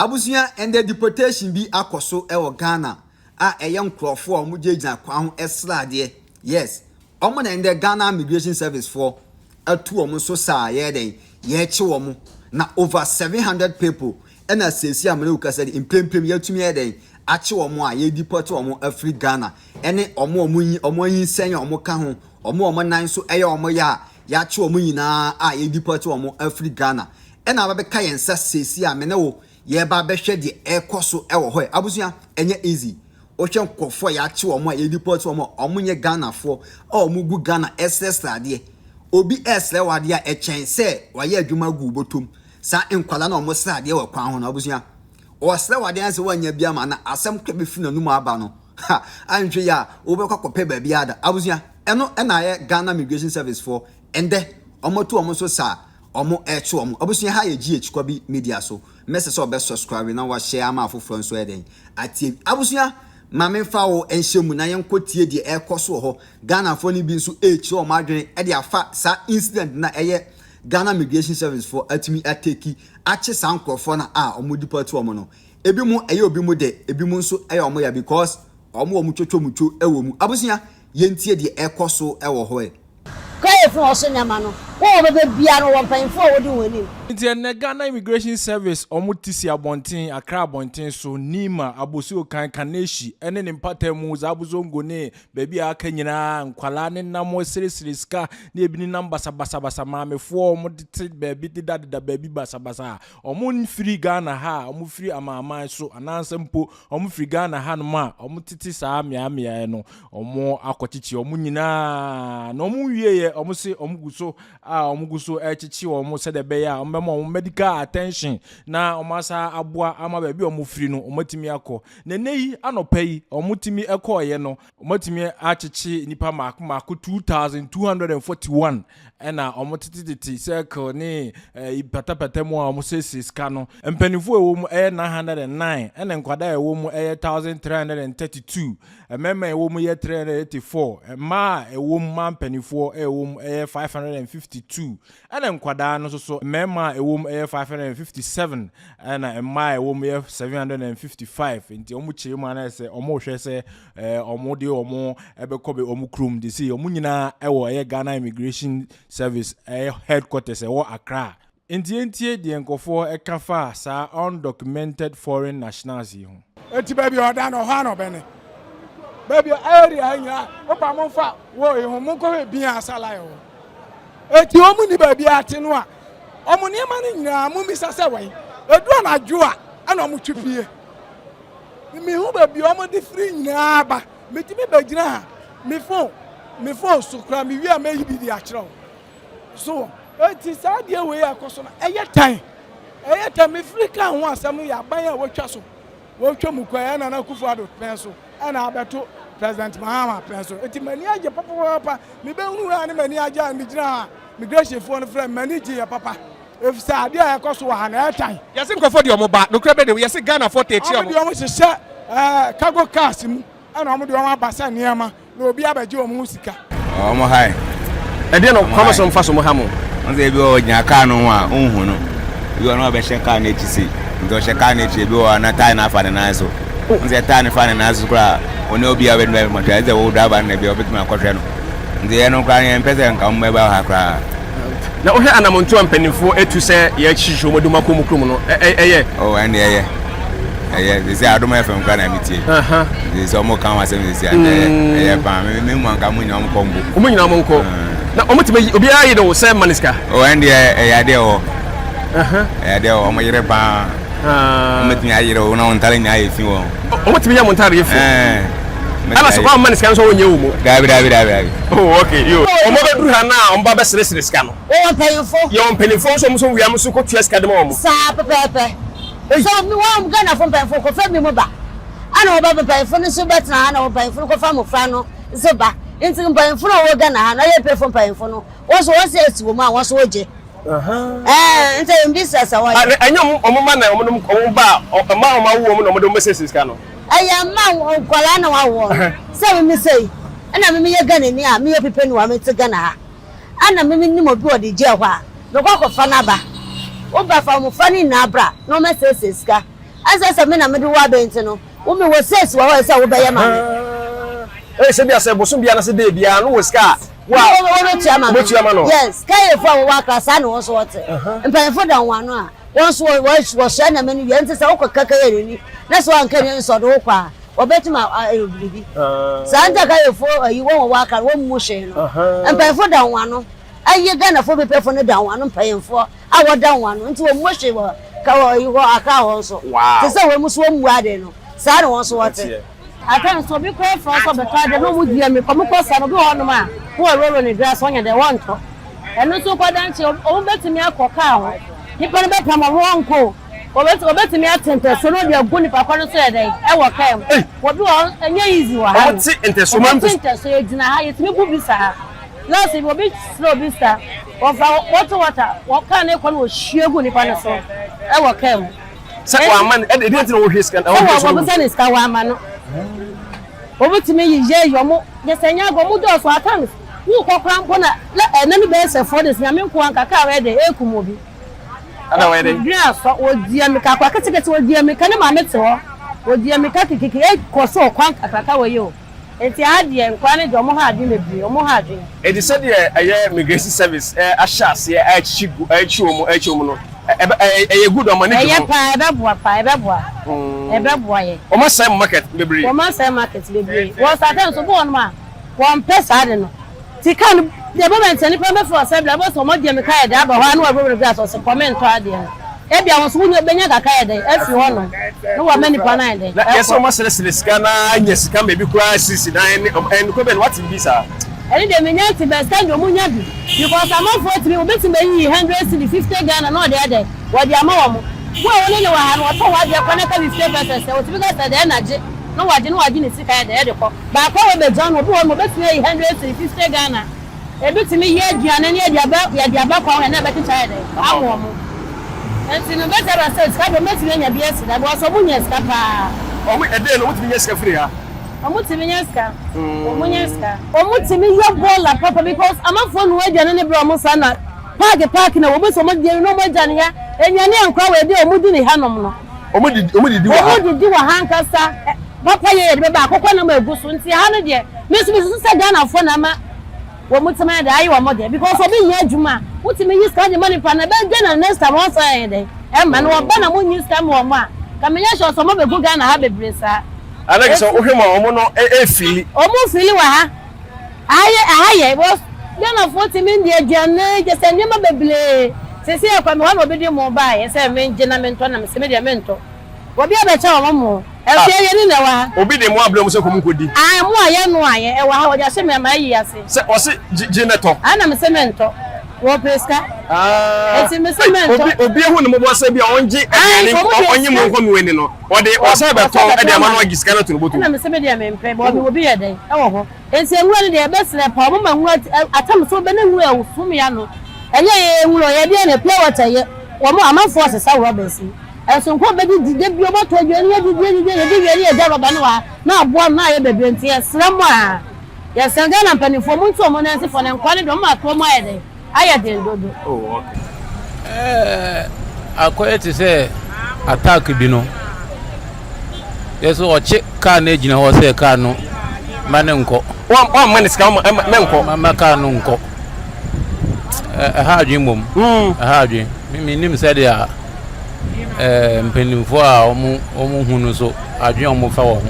Abusua, ɛndɛ deportation bi akɔ so wɔ Ghana a ɛyɛ nkorɔfoɔ a wɔn gyinagyina kwan ho srɛ adeɛ. Yes, wɔn na ɛndɛ Ghana Immigration Service foɔ atu wɔn so saa a yɛyɛ dɛn yɛrekye wɔn. Na over 700 people ɛna seesei a me ne wo kasa yi mprempren yɛatumi ayɛ dɛn akye wɔn a yɛredeport wɔn afiri Ghana ɛne wɔn a wɔn wɔn anyinsɛn a wɔka ho, wɔn a wɔn nan so ɛyɛ wɔn ya a yɛakye wɔn nyinaa a yɛredeport wɔn afiri Ghana. Ɛna aba bɛka yɛn nsa seesei a me ne wo yɛreba abɛhwɛ deɛ ɛrekɔ so wɔ hɔ ɛ. Abusua, ɛnyɛ easy. Wohwɛ nkurɔfoɔ a yɛakye wɔn a yɛdeport wɔn a wɔnyɛ Ghanafoɔ a wɔgu Ghana ɛresrɛsrɛ adeɛ. Obi ɛresrɛ wo adeɛ a ɛkyɛn sɛ wayɛ adwuma agu wo bɔtɔm. Saa nkwadaa no a wɔsrɛ adeɛ wɔ kwan ho no, abusua, ɔresrɛ wo adeɛ na sɛ woannya bi ama no a, asɛm kora bɛfiri n'anom aba no, ha, anhwɛ yie a wobɛkɔ akɔpɛ baabi ada. Abusua, ɛno na ayɛ Ghana Migration Service foɔ ɛndɛ wɔatu wɔn so saa. Ɔmo ɛkye ɔmo. Abusua ha yɛ GH Kwabi media so. Mɛsɛ sɛ ɔbɛ subscribe na wa share ama afoforɔ nso ayɛ dɛn atie bi. Abusua ma me nfa wo nhyɛ mu na yɛn kɔ tie deɛ ɛkɔ so wɔ hɔ. Ghanafoɔ no bi nso ɛrekyerɛ ɔmo adwene ɛde afa saa incident no a ɛyɛ Ghana Migration Service foɔ atumi ateki akye saa nkorɔfoɔ no a ɔmo deport ɔmo no. Ebi mo ɛyɛ obi mo dɛ, ebi mo nso ɛyɛ ɔmo ya because ɔmo ɔmo twotwomutwo ɛwɔ mu. Abusua yɛn tie deɛ ɛkɔ so ɛwɔ hɔ ɛ. Kwaefo a wɔso nneɛma no, wɔn a wɔbɛba biara no, wɔwɔ mpanyimfo a wodi wɔn anim. Nti ɛnnɛ Ghana Immigration Service wɔn te si abɔnten, Accra abɔnten so, Nima, Abossey Okan, Kaneshie ɛne ne mpatamu, Zabu Zongo ne baabi a aka nyinaa nkwadaa nenam sresre sika ne ebi nenam basabasabasa, maamefoɔ wɔn tete baabi dedadeda baabi basabasa a wɔn mfiri Ghana ha a wɔn firi amanaman so anaasɛ mpo Wɔfiri Ghana hanom a wɔtete saa mmeaemmeaeɛ no, wɔakɔkyekye wɔn nyinaa. Na wɔwieeɛ, wɔse wɔgu so a wɔgu so rekyekye wɔn sɛdeɛ ɛbɛyɛ a wɔbɛma wɔn medical attention na wɔasan aboa ama baabi a wɔfiri no wɔatumi akɔ. Na ɛnnɛ yi anɔpa yi wɔtumi kɔeɛ no, Wɔatumi akyekye nnipa mmaako mmaako 2,241 ɛna wɔtetetete circle ne eh, patapata mu a wɔsiesie sika no. Mpanimfoɔ a ɛwɔ mu ɛyɛ 909 ɛna nkwadaa a ɛwɔ mu ɛyɛ 1,332. Mmarima a ɛwɔ mu yɛ 384. Mmaa a ɛwɔ mu mmaa mpanimfoɔ a ɛwɔ mu ɛyɛ 552. Ɛna nkwadaa no nso so mmarima a ɛwɔ mu ɛyɛ 557 ɛna mmaa a ɛwɔ mu yɛ 755. Nti wɔn kyerɛ mu anayɛ sɛ wɔrehwɛ sɛ ɛɛ wɔn de wɔn ɛbɛkɔ bɛ wɔn kurom de sei wɔn nyinaa ɛwɔ ɛyɛ Ghana Immigration Service ɛyɛ headquarters ɛwɔ Accra. Nti yɛntie deɛ nkurɔfoɔ ɛka fa saa undocumented foreign nationals yi ho. Eti baabi a ɔda no ɔhɔ ara na ɔbɛne. Baabi a area ha nyinaa wopa momfa wɔ yi ho monkɔhwɛ bi a asala yɛ hɔ. Eti wɔn ni baabi a ate no a wɔn nneɛma no nyinaa mommisa sɛ wɛn. Edu anadwo a ɛna wɔn twe pie. Mehu baabi a wɔde firi nyinaa ba. Metumi bɛgyina ha, me phone, me phone so koraa mewie a mɛyi bi de akyerɛ wo. So eti saa adeɛ wei a ɛkɔ so no ɛyɛ tan, ɛyɛ tan. Mefiri ka ho asɛm no yɛ aban a wɔatwa so, wɔatwa mu kwan ɛna Nana Akufo-Addo pɛn so ɛna abɛto President Mahama pɛn so. Eti m'ani agye papaapa. Mebɛhunu a ne m'ani agye a megyina ha migrationfoɔ no frɛ me, m'ani gye yɛ papa. Efisɛ adeɛ a ɛkɔ so wɔ ha no ɛtan. Yɛse nkurɔfoɔ de wɔn ba, nokorɛ bɛ de yɛse Ghanafoɔ taa tia wɔn. Wɔn de wɔn hyehyɛ ɛɛ cargo cars mu ɛna wɔn de wɔn aba sɛ nneɛma na obi abɛgye wɔn ho sika. Wɔn ha yɛ. Ɛdeɛn na ɔkwan so mfa so mo ha mo? Wɔn sɛ ebi wɔ hɔ gyina car no ho a nhu no. Ebi wɔ hɔ na ɔbɛhyɛ car no akyi sei. Nti ɔhyɛ car no akyi ebi wɔ hɔ a na tie no afa ne nan so. Wɔn sɛ tie no fa ne nan so koraa a ɔne obi a ɔbɛtumi akɔhwɛ ɛsɛ wo driver no na ebi a ɔbɛtumi akɔhwɛ no. Nti yɛn no koraa no yɛmpɛ sɛ nka wɔn bɛba ha koraa. Na wohwɛ anamontuo a mpanimfoɔ atu sɛ yɛhyehyɛ wɔn de wɔn akɔ wɔn kurom no, ɛyɛ? Oh, ɛnde ɛyɛ. Ɛyɛ. Sisi Adom FM koraa na metie. Nti sɛ wɔn ka ho asɛm sisi a, ɛyɛ. Mm. Ɛyɛ paa. Me me mu anka mo nyinaa wɔn kɔ mbo. Wɔn nyinaa wɔn nkɔ. Na wɔn tumi yi obiara yi no sɛ ma ne sika. Oh, ɛnde ɛyɛ adeɛ wɔ. Ɛyɛ adeɛ wɔ. Wɔn yere paa. Wɔn tumi ayere wɔn na wɔn ntaare nyinaa yɛ fi wɔ. Wɔn tumi yɛ wɔn ntaare yɛ fi. Ɛna sɛ wɔn amma ne sika nso wɔnyɛ wɔ mu. Daabi daabi daabi daabi. Oh okay yo. Wɔn bɛduru ha na wɔn ba bɛsresre sika no. Wɔwɔ mpanyinfo. Yɛwɔ mpanyinfoɔ nso wɔn nso wia wɔn nso kɔ tua sika de ma wɔn. Saa pɛpɛɛpɛ. So mi wɔn Ghanafo mpanyinfo kɔfa bi mu ba. Ɛna wɔba mpanyinfo no nso bɛtena ha na wɔn mpanyinfo no kɔfa mmofra no nso ba. Nti mpanyinfo no a wɔwɔ Ghana ha no ɛyɛ mpanyinfo mpanyinfo no wɔn nso wɔn sɛ esi wɔn mu a wɔn nso wɔgye. Ɛɛ nti ɛyɛ business a wɔyɛ. Ɛnyɛ wɔn mma na wɔn wɔn ba a mma a wɔn awo wɔn na wɔde wɔn bɛsiesie sika no. Ɛyɛ mma nkwadaa na wɔawo wɔn. Sɛ me me sei, ɛna me meyɛ Ghanani a meyɛ pipani a mete Ghana ha. Ɛna me menim obi ɔde gyae hɔ a, mekɔ akɔfa no aba. Woba fa mmofra no nyinaa bra na wɔmmɛsiesie sika. Ɛnsɛ sɛ me na mede wo aba nti no, wo me wɔ sales wɔ hɔ a ɛsɛ sɛ wobɛyɛ ma me. Ɛyɛ sɛ bi a sɛ bosom biara anaasɛ day biara no wɔ sika a wo a Wobɛtua ma me. wobɛtua ma no. Yes, Kayefo a wɔwɔ Accra saa na wɔn nso wɔte. Mpanyimfo da wɔn ano a, wɔn nso wɔsoa nneɛma no wie. Nti sɛ wokɔka Kayereni na sɛ woanka ne nso ɔde wo kɔ a, wɔbɛtumi ayɛ biribi. Saa nti a Kayefo ayi wɔn wɔwɔ Accra no wɔmmu hwee no. Mpanyimfo da wɔn ano. Ɛyɛ Ghanafo bepɛfo no da wɔn ano mpanyimfoɔ. a wɔda wɔn ano nti wɔmmɔ hwee wɔ ka wɔ yi hɔ Accra hɔ nso te sɛ wɔn nso wɔmmu ade no saa na wɔn nso wɔte. At times obi koraa frɛ wo sɛ ɔbɛtɔ ade na ɔmo di ammirika ɔmo kɔ saa no obi wɔ hɔnom a na wɔaworɔworɔ ne glass ɔnyɛ dɛ wɔntɔ ɛno nso kɔ da nkyɛn ɔmo bɛtumi akɔ kaa ho nipa no bɛpam ɔmo ɔnkɔ o wɔbɛtumi ate ntasuo na ɔde agu nipa kɔ no so yɛ dɛn ɛwɔ kaa mu obi wɔ hɔ ɛnyɛ easy wɔ ha no wɔte ntasuo yɛgyina ha yɛtumi bu bi saa. Last bi obi srɛ obi sika, wɔfa bottle water, wɔ kaa no rekɔ no wɔhwie gu nipa no so ɛwɔ kaa mu. Sɛ wamma no, ɛde nti na wɔhwie sika no? Sɛ wɔbisa ne sika wamma no. Wɔbɛtumi yeyɛ yɛ ɔmo, yɛ sɛ nyɛ agorɔ, ɔmo dɔɔso at times wokɔ koraa mpo na ɛna no bɛyɛ sɛ 4 days, nyame nkoa nka kaa wei de ɛkum obi. Ɛna wɔyɛ dɛ? Dwen asɔ, wɔdi amika, akora ketekete wɔdi amika, ne maame te hɔ, wɔdi amika kikiki, ɛkɔ so ɔkwan kakraka wɔ yi o. Nti aha deɛ nkwadaa no deɛ ɔmo ha adwene bebree, ɔmo ha adwene. Enti sɛdeɛ ɛyɛ migration service ahyɛ aseɛ ɛrekyi gu ɛrekyi wɔn ɛrekyi wɔn no ɛbɛ ɛyɛ good wɔn ani gye ho. Ɛyɛ paa ɛbɛboa paa ɛbɛboa ɛbɛboa yɛ. Wɔn asɛe mo market bebree. Wɔn asɛe market bebree wɔ sometimes obi wɔ hɔnom a wɔn pɛ saa ade no ti car no the moment a nipa no bɛfiri assembly abɔ sɛ wɔn deɛ mi car yɛ dɛ aba hɔ a na wɔabuebue glass ɔsɛ kɔ mentɔ adeɛ no. Ebia wo nso wunya benya kakra ayɛ dɛn afi hɔnom na woama nnipa no ayɛ dɛn Na yɛ sɛ akɔ. wɔasrɛsrɛ sika na anya sika ma ebi koraa asisi dan ne ɔm ɛnokorɛ bɛn na woate biribi saa? Ɛno deɛ menya nte but sika deɛ ɔmo nya bi because amanfoɔ tumi obi tumi bɛyiyi hundred cedi 50 Ghana na ɔde ayɛ dɛn wɔde ama wɔn. Wo a wo ne no wɔ ha no ɔtɔ w'adeɛ kɔ na ɛka 50 pesewas a otumi ka sɛ dɛn na gye na wagye na wagye ne sika ayɛ dɛn ɛde kɔ. Baako a wabɛgya no obi wɔ hɔ nom obetumi ayi hundred cedi 50 Ghana. Ebi tumi yɛ aduane ne yɛde aba yɛde aba kwan ho na ɛbɛkyekyɛ ayɛ dɛn ama wɔn. Nti no bɛtumi aba sɛ sika deɛ wɔbɛtumi anya bi asi da because wɔn nya sika paa. Wɔn ɛdɛn no wɔtumi nya sika firi ha. Wɔn tumi nya sika wɔn nya sika. Wɔn tumi yɛ bɔɔla papa because amanfoɔ noa aduane no brɛ wɔn saa na paaki paaki na wɔn sɛ wɔn deɛ no wɔn agya no ha nnuane a nkora wɔ ɛdeɛ wɔn di ne ha nom no. Wɔn didi wɔn didi wɔ ha. Wɔn didi wɔ ha ankasa papa yɛ yɛde bɛba akokɔ nam egu so nti ha no deɛ me nso me susu sɛ Ghanafoɔ na ama wɔn ti ma yɛ dɛ ayɛ wɔn dɛ because obi nyɛ adwuma a wotumi yi sika de ma nipa no ɛbɛyɛ dɛ na next time wɔn san yɛ dɛ ɛma no wɔba na mo nyi sika ma wɔn a ka menyɛ sure sɛ wɔn abɛgu Ghana ha bebree saa. Alex sɛ wohwɛ mu a wɔn no efili. Wɔn fili wɔ ha. Aha yɛ aha yɛ because Ghanafoɔ tumi di aduane kyɛ sɛ nneɛma bebree sisi ɛkwa mi hɔ na obi de mo ba yɛ sɛ me ngye na me ntɔ na me sɛ me deɛ me ntɔ obi abɛkyɛ wɔn mo ɛfie yɛ ni na ɛwɔ ha. Obi de mo abrɛ mo sɛ kɔ mo nkɔ di. Ah mo a yɛ no a yɛ ɛwɔ ha wɔde ahyɛ me ama ayi ase. Sɛ ɔse gye gye na tɔ. Ah na me sɛ me ntɔ wɔ pɛ sika. Ah eti me sɛ me ntɔ. Obi obi ehu ne mɔbɔ sɛ bi a ɔngye aduane ɔnye mo nkɔ no ani no ɔde ɔsɛ bɛtɔn ɛde ama no agye sika no ato ne bɔtɔ mu. Ɛna me sɛ me deɛ me mpɛ bɔ obi obi yɛ dɛn ɛwɔ hɔ. Enti nwura no deɛ yɛbɛsrɛ paa ɔmo ma nwura atam so bɛ ne nwura ɛwɔ ya no ɛnyɛ yɛ nwura ɔyɛ deɛ na pure water yɛ wɔn amanfoɔ sesa rɔbɛs yi ɛnso nko bɛ didi de bi ɔmo atɔ aduane yɛ didi didi yɛ di wie ne yɛ gya rɔba no wa na aboa no na ayɛ bebree nti yɛsrɛ mo a yɛsrɛ Ghana mpanimfoɔ mo nti ɔmo nan si fɔ ne nkwa ne deɛ ɔmo ato ɔmo ayɛ dɛ ayɛ den dodo. Oh, okay. Ɛɛ akɔyɛ te sɛ attack bi no yɛ sɛ ɔkye kaa no agyina hɔ sɛ kaa no ma ne nkɔ. Wɔn ma ne sika wɔn mɛ nkɔ. Ma kaa no nkɔ. Ɛha adwene mmom. Ɛha adwene. Mi nim sɛdeɛ a ɛɛ mpanimfoɔ a wɔn wɔn hu no so adwene a wɔn fa wɔ ho.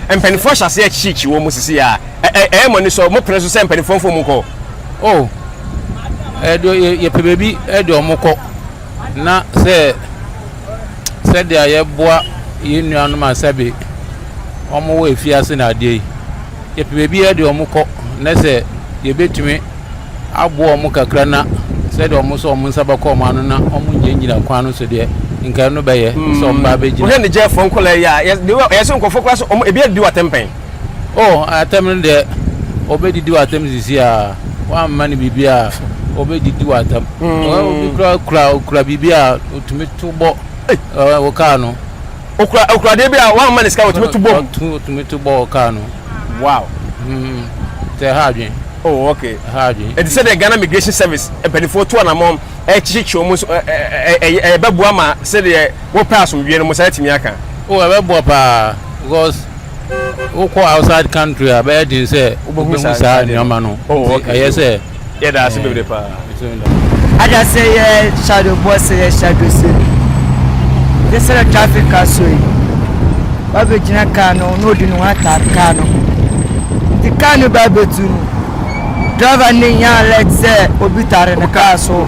Mpanimfoɔ hyɛ aseɛ kyikyikyi wɔn sisi a ɛyɛ mo ani sɔ mo pene so sɛ mpanimfoɔ mfa wɔn nkɔ. Oh, ɛde yɛpɛ baabi de wɔn kɔ na sɛ sɛdeɛ yɛboa yɛn nuanom a sɛbe wɔn wɔ afiase na adeɛ yi yɛpɛ baabi de wɔn kɔ na sɛ yɛbɛtumi aboa wɔn kakra na sɛdeɛ wɔn nso wɔn nsa bɛkɔ wɔn ano na wɔn ngyinagyina kwan no so deɛ nka ɛno bɛyɛ sɛ wɔn ba abɛgyina. Wohwɛ Nigerfoɔ nkwadaa yi a, yɛ sɛ nkurɔfoɔ koraa sɛ wɔn ebi adidi wɔ atɛmpɛn. Oh, atɛm no deɛ ɔbɛdidi wɔ atɛm sisi a wamma no biribi a ɔbɛdidi wɔ atɛm. Obi kura kura kura biribi a ɔtumi to bɔ wɔ kaa no. Okura okura adeɛ bi a wamma ne sika ɔtumi to bɔ mu. Ɔtumi to bɔ wɔ kaa no. Wow. Sɛ ɛha adwene. Oh, okay. Ɛha adwene. Ɛte sɛ deɛ Ghana Migration Service mpanimfoɔ tu anamɔn. ɛrekyekye wɔn nso ɛ ɛ ɛ ɛbɛboa ma sɛdeɛ wɔpɛ asomdwoeɛ no mo nsa atumi aka. Oh ɛbɛboa paa because wokɔ outside country a bɛyɛ den sɛ wobɛhu saa nneɛma no oh, nti ɛyɛ sɛ. Yɛda ase bebree paa. Ada sɛ yɛ shadow boss yɛ shadow se te sɛ traffic aso yi wabɛgyina kaa no na ɔdi ne ho atare kaa no ho nti kaa no ba bɛtu no driver no nya alert sɛ obi tare ne kaa so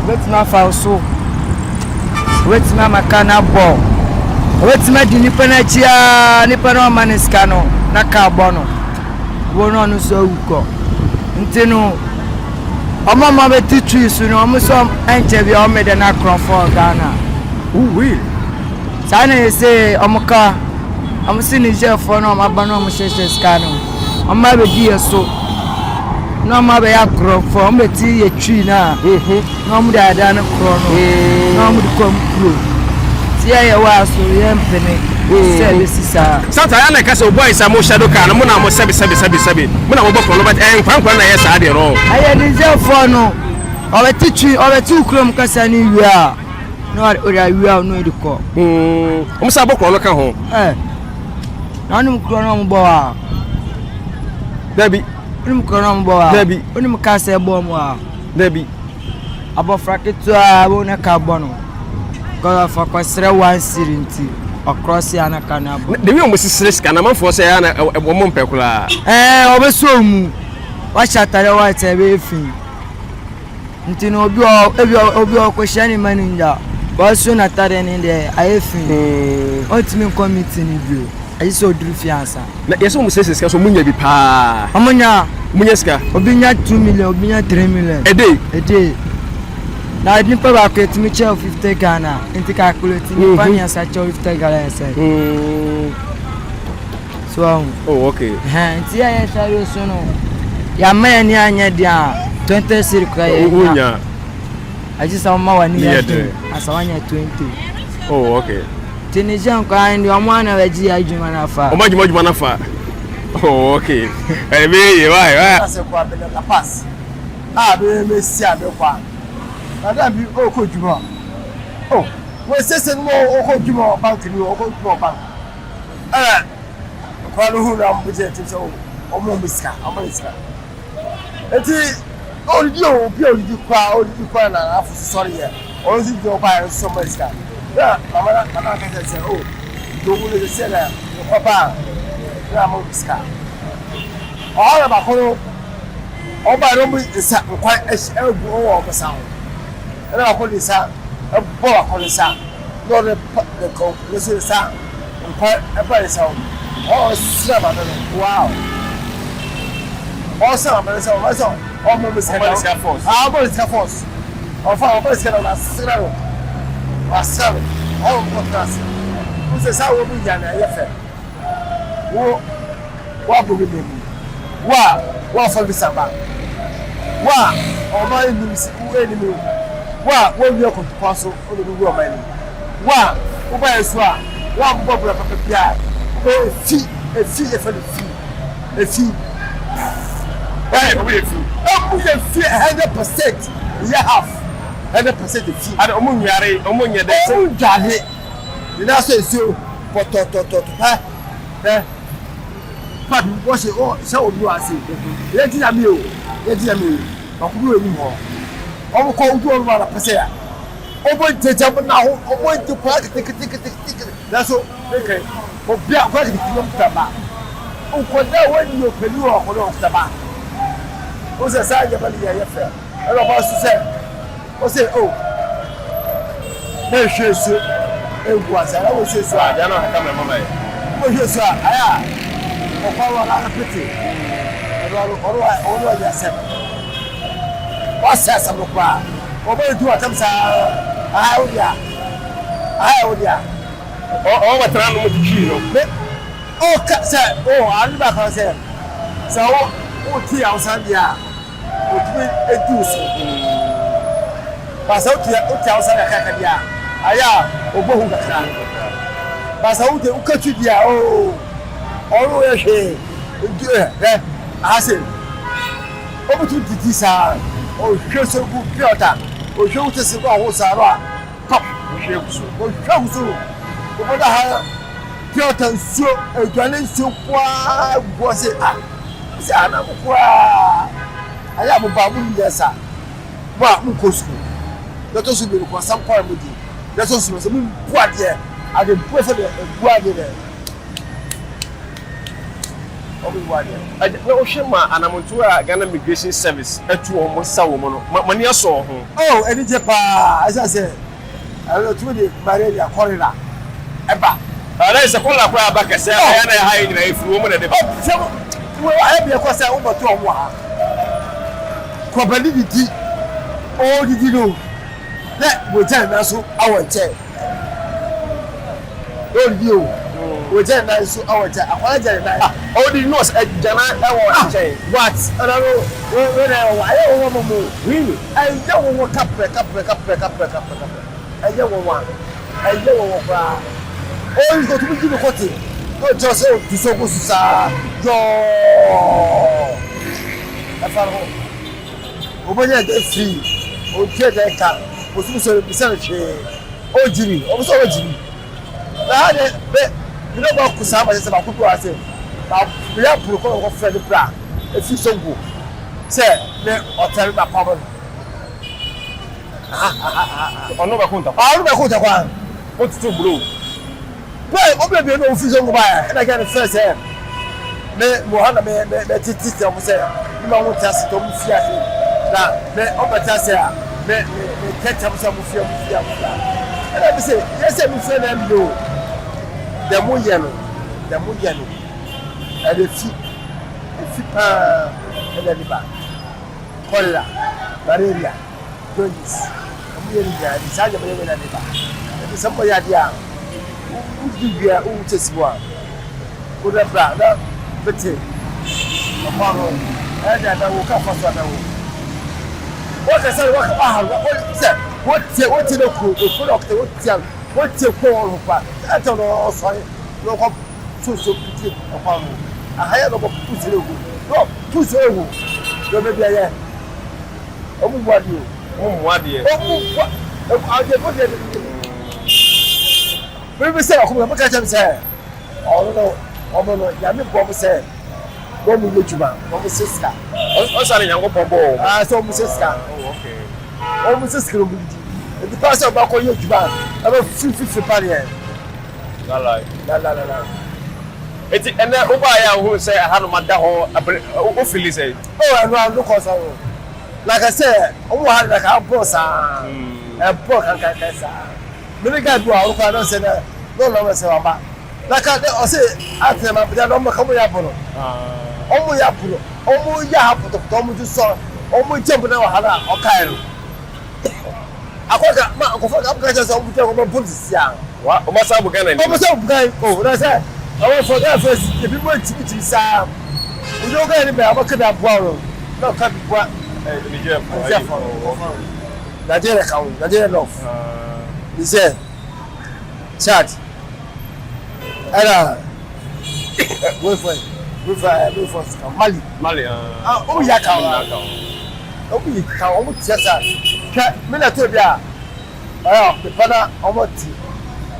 wobɛtumi afa wo so wobɛtumi ama kaa no abɔ wobɛtumi adi nipa no akyi aa nipa no ɔma ne sika no na kaa bɔ no wo no ɔno nso awu kɔ nti no ɔmo a ɔmo abɛte tree so no ɔmo nso ɛnkyɛ bi ɔmo de no akorɔmfoɔ Ghana Wui. saa na yɛsɛ ɔmo ka ɔmo si Nigerfoɔ no ɔmo aba no ɔmo hyehyɛ sika no ɔmo abɛdi yɛ so na ɔmo abɛyɛ akorɔmfoɔ ɔmo bɛti yɛ tree no a na wɔn de adan no korɔ no na wɔn de kɔ wɔn kuro ti yɛ yɛ wɔ aso yɛ mpene sɛ ɛbɛsi saa. Santa ya na ɛka sɛ boys a mo shadow car no mo na mo sɛbi sɛbi sɛbi sɛbi mo na mo bɔ korɔ no but ɛyɛ nkwa nkwa na ɛyɛ saa deɛ no. Ɛyɛ Nigerfoɔ no ɔbɛte twi ɔbɛte kurom kasa no wie a na ɔde awia no de kɔ. Wɔn sɛ abɔ korɔ no ka ho. Ɛ na ɔnom korɔ no wɔn bɔ wa. Dabi. Onim korɔ no wɔn bɔ wa. Dabi. Onim kasa ɛbɔ wɔn wa. Dabi. Abɔfra ketewa bi na ka bɔ no. Because of ɔkɔsrɛ one cedi nti ɔkrɔse a na ka no abɔ. The way wɔn si srɛ sika na amanfoɔ sɛ ɛyɛ na wɔn mpɛ koraa. Ɛɛ ɔbɛsɔ mu. Wahyɛ atare white a ɛbɛyɛ fi. Nti no obi ɔ ebi obi ɔkɔhyia ne manager wɔaso n'atare no deɛ ayɛ fi. Ɔntumi nkɔ meeting bio. Agye sɛ ɔduru fie ansa. Na yɛsɛ wɔn siesie sika so wɔn nya bi paa. Wɔn nya. Wɔn nya sika. Obi nya 2 million, obi nya 3 million. A day. A day. Na nipa baako etumi kyɛw 50 Ghana nti calculate nipa 3 kyɛw 50 Ghana yɛ sɛ. So ɔho. Oh, okay. Hɛn nti yɛ yɛ sɔre so no yɛama yɛn ani anyɛ deɛ a 20 cedi kora yɛ nya. Agye sɛ wɔma w'ani yɛ den asa wanya 20. Oh, okay. Tunisia nkwadaa no deɛ wɔn ara na wɔagye yɛn adwuma no afa. Wɔn adwuma adwuma no afa. Oh, okay. Ɛbɛ yie, why, why? Ase kɔ abɛnɛ La Paz a bɛ mɛ si a bɛ kɔ a madam bi ɔkɔ adwuma o wɔ sese no ɔkɔ adwuma wɔ bank ni ɔkɔ adwuma wɔ bank ɛna nkɔla no hu na wɔn gyina tim sɛ wɔn wɔn sika wɔn ne sika. Enti ɔredidi o, obi a ɔredidi koraa, ɔredidi koraa na n'afo so sɔre yɛ. Ɔno nso gyina hɔ koraa nso ɔma sika. Na mama na mama aka kyerɛ sɛ o, nti owu no sɛ na mekɔ ba a, na ama obi sika. Ɔhɔ na baako no, ɔbae no ɔmo nsa nkwan ahyɛ agu wɔ ɔmo nsa ho. Ɛna baako de nsa ɛbɔ baako ne nsa, na ɔde pa ne kɔn ne so nsa nkwan ɛba ne nsa ho. Ɔsra maame no, wow! Ɔsra maame no sɛ ɔbɛ sɛ ɔmo mo sika Ɔmo sika force. Ah, ɔmo sika force. Ɔfa ɔmo sika na ɔsra no. Ɔsra no. Ɔmo kɔ tena ase. Wo sɛ saa wɔ mu nya na ɛyɛ fɛ. Wo wabɔ mi n'amu. Wo a wɔafa visa ba. Wo a ɔman nim si wo anim wo. Wo a wɔawia kɔntokwa so ɔna obi wu ɔman nim. Wo a wobaeɛ so a woammɔ bra papa biara. Wobɛyɛ efi efi yɛfrɛ no fi efi. Ɛyɛ ɔmo yɛ fi. Ɔmo yɛ fi 100% yɛ half 100% efi. Ade ɔmo nware ɔmo nyɛ dɛ. Ɔmo ndware. Nyinaa sɛ nsuo pɔtɔtɔtɔtɔ hɛ hɛ. Papi wɔhyɛ wɔ hyɛ obi wɔ ase. Yɛ ti nyame o yɛ ti nyame o baako bi wɔ anim hɔ. Ɔmo kɔ odu ɔmo ma na pɛsɛ ya. Ɔmo gyegya mo na ho ɔmo gye kwan ketekete nanso mekɛ obi a kwan ketekete ɔmo kuta ba. Nkɔda a wɔnni ɔpanin wɔ akɔda ɔkuta ba. Wo sɛ saa nneɛma no yɛ yɛ fɛ. Ɛna ɔba so sɛ ɔsɛ o na ehwɛ nsuo egu ase ana wɔhwɛ nsuo a Deɛ na ɔkeka mɛ mama yɛ. Wɔhwɛ nsuo a ayɛ a ɔkwan wɔ ara pete ɔno ɔno ɔno ɔno ɔyɛ asɛm ɔsɛ asɛm no koraa ɔbɛyɛ du atam saa aha ɛwɔ deɛ aha ɛwɔ deɛ. Ɔwɔ bɛtena no mo twitwi no. Me ɔka sɛ o ade baako sɛ sɛ wo wote awusa deɛ a. Otumi di wo so. Ba sɛ wote wote Hausa kakraka deɛ a, ayɛ a ɔbɔ hu kakra. Ba sɛ wote woka Twi deɛ a, oo, ɔno yɛ hwee. Nti ɛ hwɛ aha sei, wobɛtumi didi saa, ɔhwɛ so gu pure water. Ohwɛ wo tese na ɔho saa no a pap ohwɛ gu so. Ohwɛ gu so. Wobɛda ha pure water nsuo aduane nsuo nkoaa gu hɔ se ah sɛ ana mo koraa ayɛ a mo ba mo nyɛ sa mo a mo nkɔ sukuu na ɛtɔ so mmienu kɔnsam kɔn mo di na ɛtɔ so mmiɛnsa mo mbu adeɛ ade bu ɛfɛ dɛ ebu adeɛ dɛ wɔn mbu adeɛ. Agya, na wohwɛ ma anamontuo a Ghana Migration Service atu wɔn sa wɔ mu no, ma m'ani asɔ wɔ ho. Oh, anigye paa, ɛsiane sɛ ɛno tumi de malaria, cholera ɛba. Ɛna sɛ cholera koraa ba kɛse a, ɛyɛ na ɛha yɛ nyinaa efiri wɔn na ɛde ba. Sɛ wo ayɛ bi ɛkɔ sɛ wobɛto wɔn wɔ ha. Kɔbɛni didi, ɔredidi no na wɔgya ne nan so awɔ nkyɛn. Ɔredidi o, wɔgya ne nan so awɔ nkyɛn. Akwadaa gya ne nan. Ɔredidi no ɔsɛ gya nan ɛwɔ nkyɛn. What? Ɛna no, wei na ɛwɔ ayɛ wɔn wɔn mu. Really? Ɛyɛ nwonwa kaprɛ kaprɛ kaprɛ kaprɛ kaprɛ kaprɛ ɛyɛ nwonwa ɛyɛ nwonwa koraa oyi otumi gyi ne kɔte na ɔkyerɛ sɛ ɔtu so gu so saa yɔɔ ɛfa no ho ɔbɛnya ɛdɛ firi ɔntua ɛdɛ ka ɔtumi sɛ bisa no hwee ɔgyi ni ɔmo sɛ ɔgyi ni na ha deɛ bɛ bi na ɔba ko saa ma sɛ baako bi wɔ ase baako yɛ aporo kɔ ɔkɔ fɛ ne bra efi songo sɛ ne ɔtɛre na pam no. Ɔno bɛko ntakwa. Ɔno bɛko ntakwa. Wotutu bro. Bɛɛ ɔbɛ bie na ofi songo ba yɛ ɛna kɛ ne fɛ sɛ me mo ha na me me me tete tɛ ɔmo sɛ me ma mo te ase tɛ ɔmo fi ase na me ɔbɛ te ase a me me me tɛ tɛ ɔmo sɛ ɔmo fi ɔmo fi ɔmo fi ɛna bi sɛ yɛ sɛ mo fi na ɛmi o dɛ mo yɛ no dɛ mo yɛ no ɛde fi. Efi paa na ɛde ba. Cholera, malaria, jaundice, wɔn yɛ ne nyinaa ɛde saa nneɛma nneɛma na ɛde ba. Ɛti sɛ mo yɛ adeɛ a, wodi wie a wowu kyɛ si mu a, wode bra na bete ɔkwan ho ɛde abɛwo ka fa so abɛwo. Wɔkasa no wɔka waha no sɛ wotie wotie no kuro ekuro na ɔkita wotie wotie kuro wɔn ho pa ɛtɛ no ɔsɔre na ɔkɔ So so piti ɛkwan ho. Aha yɛ nɔbɔ putu sere egu. No tu sere egu. Yɛ bɛ bia yɛ. Ɔmu bu adeɛ o. Ɔmu mu adeɛ. Ɔmu bu adeɛ fo deɛ. Bere bi sɛ ɔkɔm na ka kyerɛ me sɛ ɔno no ɔmo no nyame bɔ mo sɛ wɔn mu yɛ adwuma wɔn sɛ sika. Ɔsa ne nyankopɔn bɔ wɔn. Ah sɛ wɔn sɛ sika. Oh okay. Wɔn sɛ sika na wɔn didi. Ebi pa sɛ ɔbɛkɔ yɛ adwuma ɛbɛ fififi pa deɛ. Lalai. Lalai. Eti ɛnɛ wobaeɛ a wohunu sɛ ɛhanom ada hɔ abere wo fili sɛ? Oh ɛno ano kɔ sa no. Like I said, wɔn wɔ ha like abɔ saa. Ɛbɔ kankankan saa. Me ne guy bi wɔ ha ɔno koraa na ɔsɛ na na ɔnam sɛ waba. Na ka dɛ ɔsɛ atena ma bia na ɔmo ka ɔmo yɛ abono. Ɔmo yɛ abono. Ɔmo yɛ ha pɔtɔpɔtɔ ɔmo ti sɔ ɔmo gye mpo na wɔ ha na ɔkae no. Akɔka ma nkɔfo ka ka kyerɛ sɛ ɔmo gyina ɔmo bɔ sisi a. Wa ɔmo asan abu Ghana ni. Ɔmo sɛ ɔbu o na sɛ ɔmo fɔ Ghana fɔ ebi mo nkyimi kyimi saa. Ojú ɔmo Ghana ni bɛn ɔmo ka bi aboa no na ɔka bi boa. Nigeria fo Nigeria fo Nigeria ka ho Nigeria north Niger Chad ɛna wefɔ wefɔ wefɔ Mali. Mali ah ɔmo yɛ aka ho. Wɔn yi ka wɔn tia sa hwɛ me na to bi a ɔyɛ mepa na wɔn ti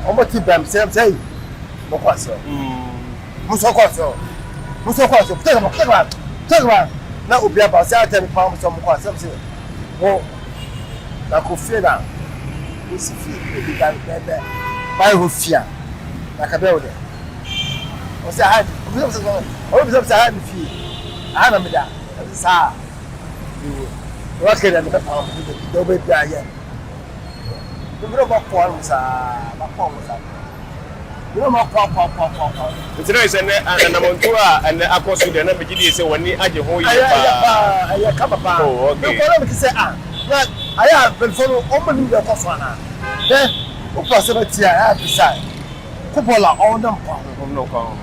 wɔn ti bɛm sɛ sɛ yi mo kɔ ase mo sɔ kɔ ase mo sɔ kɔ ase tɛgba tɛgba tɛgba na obi aba sɛ atɛ mepa wɔn sɛ wɔn kɔ ase sɛ wo na kɔ fie na wosi fie ebi da bɛbɛ báyìí hɔ fia na kabɛ wo dɛ ɔsɛ ha obi sɛ ɔbi sɛ ha mi fie ha na mi da ɛbi saa. Nti na sɛ nɛ anammɔntuo a ɛnɛ akɔ so deɛ na megye die sɛ w'ani agye ho yie paa. Ɛyɛ kama paa. Oh, okay. Mekɔ na mete sɛ ah na ayɛ a mpanyinfoɔ no wɔn nim deɛ ɛkɔ so anaa? Hwɛ wopɛ asɛm atie a ɛyɛ a bisa. Ko bɔɔl a ɔnam kwan ho. Ɔnam kwan ho.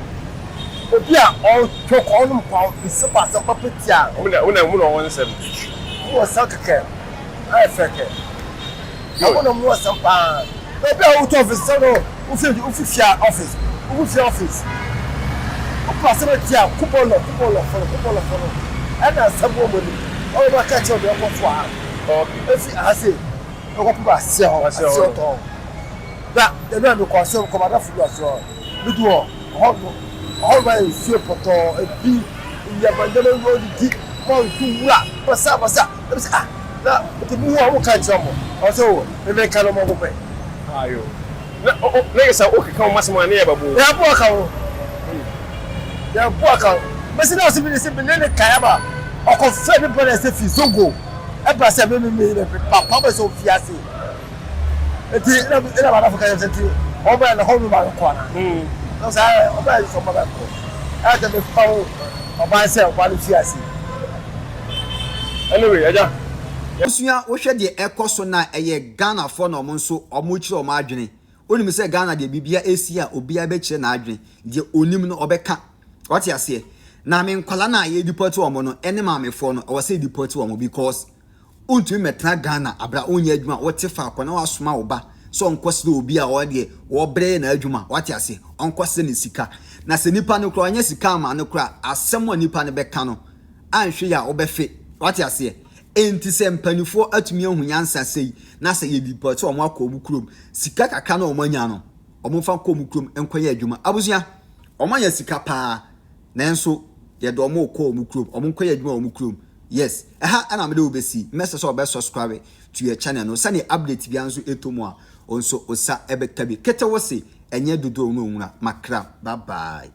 Obi a ɔtɔ kɔ ɔnom kwan bisa bɔ asɛm papa tia. Wɔn na wɔn na wɔn na wɔn nsɛm. Wɔn wɔ nsɛm kɛkɛ ayɛ fɛ kɛ. Wɔn na wɔn wɔ nsɛm paa. Na obi a wotɔ ɔfis sɛ no wofi wofi fia ɔfis wofi fia ɔfis. Wopɛ asɛm atia ko bɔɔl ko bɔɔl fo no ko bɔɔl fo no ɛna asɛm wɔ wɔn anim. Wɔn bɛka kyerɛ deɛ ɛkɔ so ha. Okay. Efi aha sei. Mekɔpem aseɛ hɔ, aseɛ hɔ tɔn. Na ɛno a mekɔ aseɛ mekɔ m'adafo bi aseɛ hɔ. Medu hɔ, ɛhɔ no, ɛhɔ no ayɛ nsuo pɔtɔɔ, ebi, nneɛma nneɛma bi wɔdidi, wɔnto nwura, basa basa. Na mesɛ ah, na nti mehu a wɔka nkyerɛ mo. Ɔsɛ o, me meka no mo pɛ. Ayo. Na o o na yɛ sɛ wokeka wɔn asɛm a ne yɛ bɛbo. Yɛbo aka ho. Yɛbo aka ho. Mesi na ɔsɛ mi ne sɛ me ne ne kae ama ɔkɔfrɛ me brɔda sɛ fi Zongo. Ɛba sɛ me me me me papa bɛ sɛ ofi ase. Eti ɛna ɛna madafo ka kyerɛ sɛ ti ɔbɛ na hɔ no ma kɔ ana. Na sɛ ɔbɛ yɛ sɛ ɔbɛ bɛ kɔ. Ɛna sɛ me fa ho ɔban sɛ ɔba no fi ase. Anyway, agya. Abusua wohwɛ deɛ ɛkɔ so no a ɛyɛ Ghanafoɔ na wɔn nso wɔn rekyerɛ wɔn adwene. Wonim sɛ Ghana deɛ biribiara ɛsi a obiara bɛkyerɛ n'adwene. Deɛ onim no ɔbɛka. Wate aseɛ? Na me nkwadaa no a yɛ deport wɔn no ɛne maamefoɔ no ɛwɔ sɛ yɛ deport wɔn because wontumi mmɛtena Ghana abira wonyɛ adwuma wote faako na wasoma wo ba sɛ ɔnkɔ srɛ obi a ɔyɛ deɛ wɔbrɛ yɛ n'adwuma wate aseɛ ɔnkɔ srɛ ne sika na sɛ nipa no koraa ɔnyɛ sika ama no koraa asɛm a nipa no bɛka no anhwɛ yɛ a wobɛfe wate aseɛ enti sɛ mpanimfoɔ atumi ahu nyansa sei na sɛ yɛ deport wɔn akɔ wɔn kurom sika kakra na wɔn anya no wɔmfa nkɔ wɔn kurom nkɔyɛ adwuma. Abusua, wɔanya sika paa, nanso yɛde wɔn rekɔ wɔn kurom. Wɔn nkɔyɛ adwuma wɔ wɔn kurom. Yes, ɛha ɛna mede wo bɛsi. Mɛsɛ sɛ wɔbɛ subscribe to your channel no. Sɛdeɛ update biara nso ɛtɔ mu a, wo nso wo sa ɛbɛka bi. Kete wo se, ɛnyɛ dodoɔ no nwura. Makra. Bye bye.